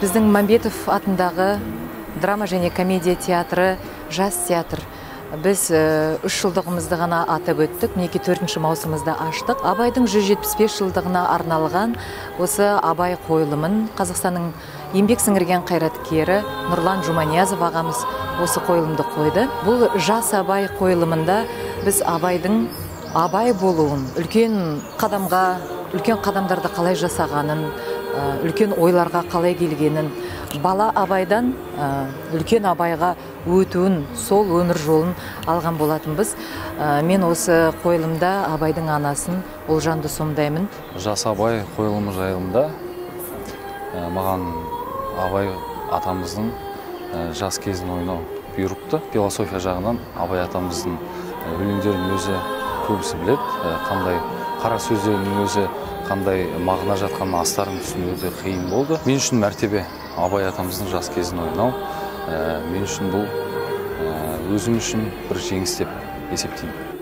Біздің Мамбетов атындағы драма және комедия театры жас театр. Біз 3 жылдығымызды ғана атап өттік, мінекей 4-ші маусымызды аштық. Абайдың 175 жылдығына арналған осы Абай қойылымын Қазақстанның еңбек сіңірген қайраткері Нұрлан Жұманиязов ағамыз осы қойылымды қойды. Бұл жас Абай қойылымында біз Абайдың Абай болуын, үлкен қадамға, үлкен қадамдарды қалай жасағанын, үлкен ойларға қалай келгенін, бала Абайдан үлкен Абайға өтуін, сол өмір жолын алған болатынбыз. Мен осы қойылымда Абайдың анасын Ұлжанды сомдаймын. Жас Абай қойылымы жайында маған Абай атамыздың жас кезін ойнау бұйырыпты. Философия жағынан Абай атамыздың өлеңдерін өзі көбісі біледі, қандай қара сөздерінің өзі қандай мағына жатқанын астарын түсіну өте қиын болды. Мен үшін мәртебе Абай атамыздың жас кезін ойнау, мен үшін бұл өзім үшін бір жеңіс деп есептеймін.